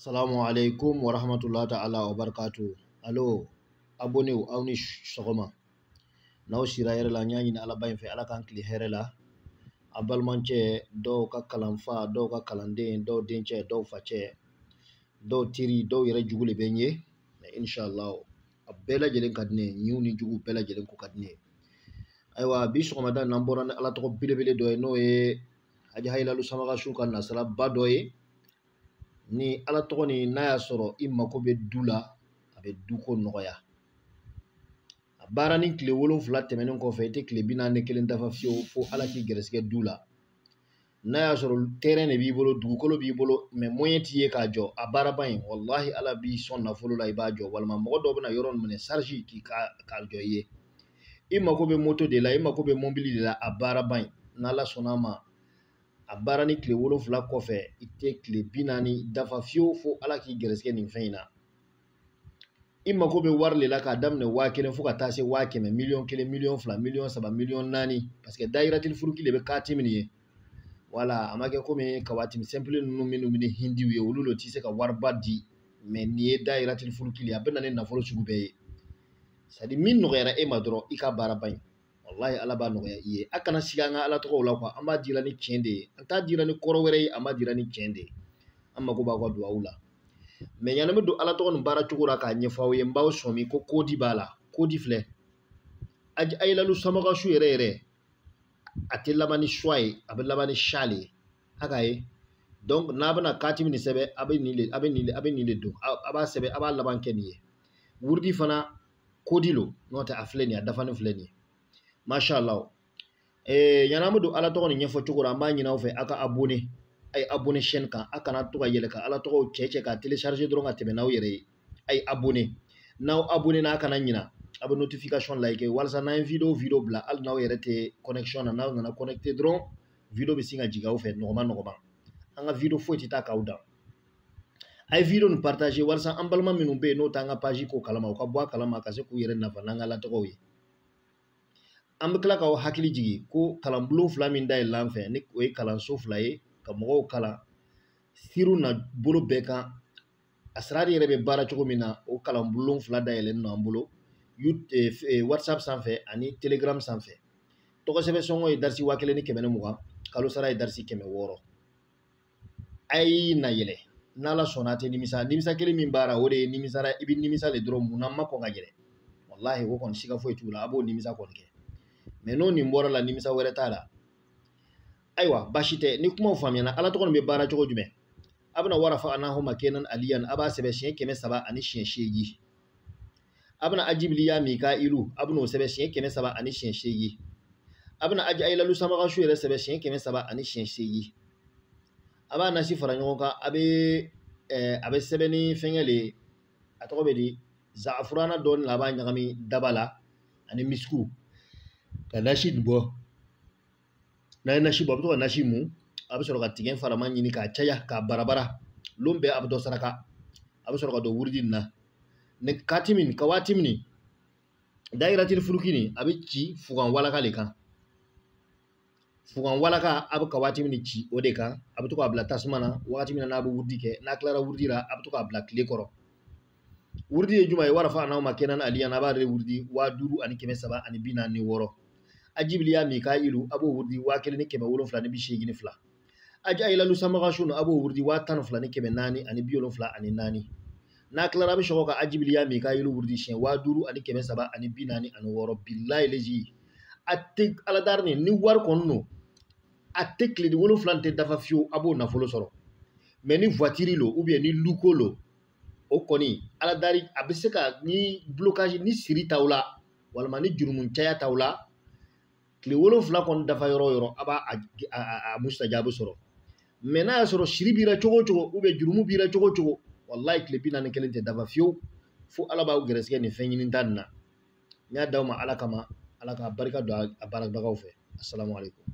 Salamu alaikum wa rahmatullahi ta'ala wa barakatuh. Allo, abonnez aw ni sɔgɔma. N'aw sira yɛrɛ la, n y'a ɲini Ala ba in fɛ, Ala k'an tile hɛrɛ la. A balimakɛ dɔw ka kalanfa, dɔw ka kalanden, dɔw dencɛ, dɔw facɛ, dɔw teri, dɔw yɛrɛ jugu de bɛ n ye. Mais inshallah, a bɛɛ lajɛlen ka di ne ye, ɲinw ni jugu bɛɛ lajɛlen ko ka di ne ye. Ayiwa, bi sɔgɔmada n'an bɔra ni Ala tɔgɔ belebele dɔ ye, n'o ye Haji Hayilalu Samakasu ka nasaraba dɔ ye. Ni Ala tɔgɔ ni n'a y'a sɔrɔ i mako bɛ du la, a bɛ duko nɔgɔya. A baara ni tile 7 tɛmɛnen kɔfɛ, i tɛ tile 41 dafa fiyewu fo Ala k'i gɛrɛsɛgɛ du la. N'a y'a sɔrɔ terrain de b'i bolo, dugukolo b'i bolo, mais moyen t'i ye k'a jɔ, a baaraba in, wallahi Ala b'i sɔn nafolo la, i b'a jɔ. Walima mɔgɔ dɔw bɛna yɔrɔ minɛ charge k'i k'a jɔ i ye. I mako bɛ moto de la, i mako bɛ mobili de la, a baaraba in, n'Ala sɔnna a ma, a baara ni tile 7 kɔfɛ, i tɛ tile 40 dafa fiyewu fo Ala k'i gɛrɛsɛgɛ nin fɛn in na. I mako bɛ wari de la k'a daminɛ 1000 fo ka taa se 100,000, 1,000,000, 2,000,000, 3,000,000, 4,000,000, parce que dahiratil furuki de bɛ kati min ye. Wala a ma kɛ komi kawatimi simple ninnu minnu bɛ ni hindiw ye, olu de tɛ se ka wariba di, mais nin ye dahiratil furuki de ye, a bɛ na ni nafolo sugu bɛɛ ye. C'est à dire min nɔgɔyara e ma dɔrɔn, i ka baaraba in, wallahi Ala b'a nɔgɔya i ye. A kana sigi an ka Ala tɔgɔw la quoi, an b'a dira ni tiɲɛ de ye, an t'a dira ni kɔrɔ wɛrɛ ye, an b'a dira ni tiɲɛ de ye. An mako b'aw ka duwawu la. Mais yanni n bɛ don Ala tɔgɔ nin baara cogo la k'a ɲɛfɔ aw ye, n b'aw sɔmi ko kodi b'a la. Kodi filɛ, Haji Hayilalu Samakasu yɛrɛ yɛrɛ, a tɛ laban ni suwa ye, a bɛ laban ni sa le ye. A k'a ye. Donc n'a bɛna kati min sɛbɛn, a bɛ nin le, a bɛ nin le, a bɛ nin le don, a b'a sɛbɛn, a b'a laban kɛ nin ye. Wurudi fana kodi lo, n'o tɛ a filɛ nin ye, a dafalen filɛ nin ye. Masha Allah. Yanni an bɛ don Ala tɔgɔ nin ɲɛfɔ cogo la, an b'a ɲini aw fɛ, aw ka abonné. A ye abonné chaîne kan, a kana to ka yɛlɛ ka Ala tɔgɔw cɛ cɛ k'a télécharger dɔrɔn ka tɛmɛ n'aw yɛrɛ ye. A ye abonné. N'aw abonné n'a kana ɲina, a bɛ notification like walasa n'an ye vidéo bila, hali n'aw yɛrɛ tɛ connexion na, n'aw nana connecté dɔrɔn, vidéo bɛ sin ka jigin aw fɛ nɔgɔma nɔgɔma. An ka vidéo foyi tɛ taa k'aw dan. A ye vidéo nin partager walasa an balima minnu bɛ yen n'o t'an ka page ko kalama, u ka bɔ a kalama ka se k'u yɛrɛ nafa n'an ka Ala tɔgɔw ye. An bɛ tila k'aw hakili jigin ko kalanbulon 2 min dayɛlɛla an fɛ, ni o ye kalanso 2 ye, ka mɔgɔw kalan siru na bolo bɛɛ kan. A sirari yɛrɛ bɛ baara cogo min na, o kalanbulon 2 dayɛlɛlen don an bolo, WhatsApp sanfɛ ani Telegram sanfɛ. Tɔgɔ sɛbɛn sɔngɔ ye darisi 1120, kalo sara ye darisi 600. A y'i na yɛlɛ, n'Ala sɔnna a tɛ nimisa. Nimisa kelen min b'a la, o de ye nimisara, i bɛ nimisa de dɔrɔn, munna n ma kɔn ka yɛlɛ. Wallahi o kɔni siga foyi t'u la, a b'o nimisa kɔni kɛ. Mais n'o nin bɔra la, nimisa wɛrɛ t'a la. Ayiwa, baasi tɛ, ni kumaw faamuyana, Ala tɔgɔ nin bɛ baara cogo jumɛn? A bɛna warafa anahu makenan aliyan, a b'a sɛbɛn siɲɛ 308. A bɛna ajibili ya mikailu, a bɛn'o sɛbɛn siɲɛ 308. A bɛna Haji Hayilalu Samakasu yɛrɛ sɛbɛn siɲɛ 308. A b'a nasi fara ɲɔgɔn kan, a bɛ sɛbɛn ni fɛngɛ le ye, a tɔgɔ bɛ di, zafurana dɔɔni la, a b'a ɲagami daba la ani misiku ka nasi nin bɔ. N'a ye nasi bɔ, a bɛ to ka nasi mun, a bɛ sɔrɔ ka tigɛ farama ɲini k'a caya k'a barabara. Lon bɛɛ a bɛ dɔ saraka, a bɛ sɔrɔ ka don wurudi nin na. Ni kati min, ka waati min, dahiratil furuki nin, a bɛ ci fugan walaka le kan. Fugan walaka, a bɛ ka waati min ci o de kan, a bɛ to k'a bila tasuma na, waati min na n'a bɛ wurudi kɛ, n'a tilara wurudi la, a bɛ to k'a bila tile kɔrɔ. Wurudi ye jumɛn ye? Warafa an'aw ma kenan aliyan, a b'ale wurudi 5346. Ajibili ya mikailu, a b'o wurudi 1782. Haji Hayilalu Samakasu a b'o wurudi 12474. N'a tilara, a bɛ sɔrɔ ka ajibili ya mikailu wurudi siɲɛ 5346. Bilayi lezi, a tɛ Ala dari nin, ni wari kɔni don, a tɛ tile 7 tɛ dafa fiyewu, a b'o nafolo sɔrɔ. Mais ni voiture lo, ou bien ni luko lo, o kɔni Ala dari a bɛ se ka ni blocage ni siri t'aw la, walima ni jurumu caya t'aw la, tile 7 kɔni dafa yɔrɔ o yɔrɔ, a b'a a mustajabu sɔrɔ. Mais n'a y'a sɔrɔ siri b'i la cogo o cogo, ou bien jurumu b'i la cogo o cogo, wallahi tile 41 tɛ dafa fiyewu, fo Ala b'aw gɛrɛsɛgɛ nin fɛn ɲini ta nin na. N y'a d'aw ma Ala kama, Ala k'a barika don a baarabagaw fɛ. Assalamu alaikum.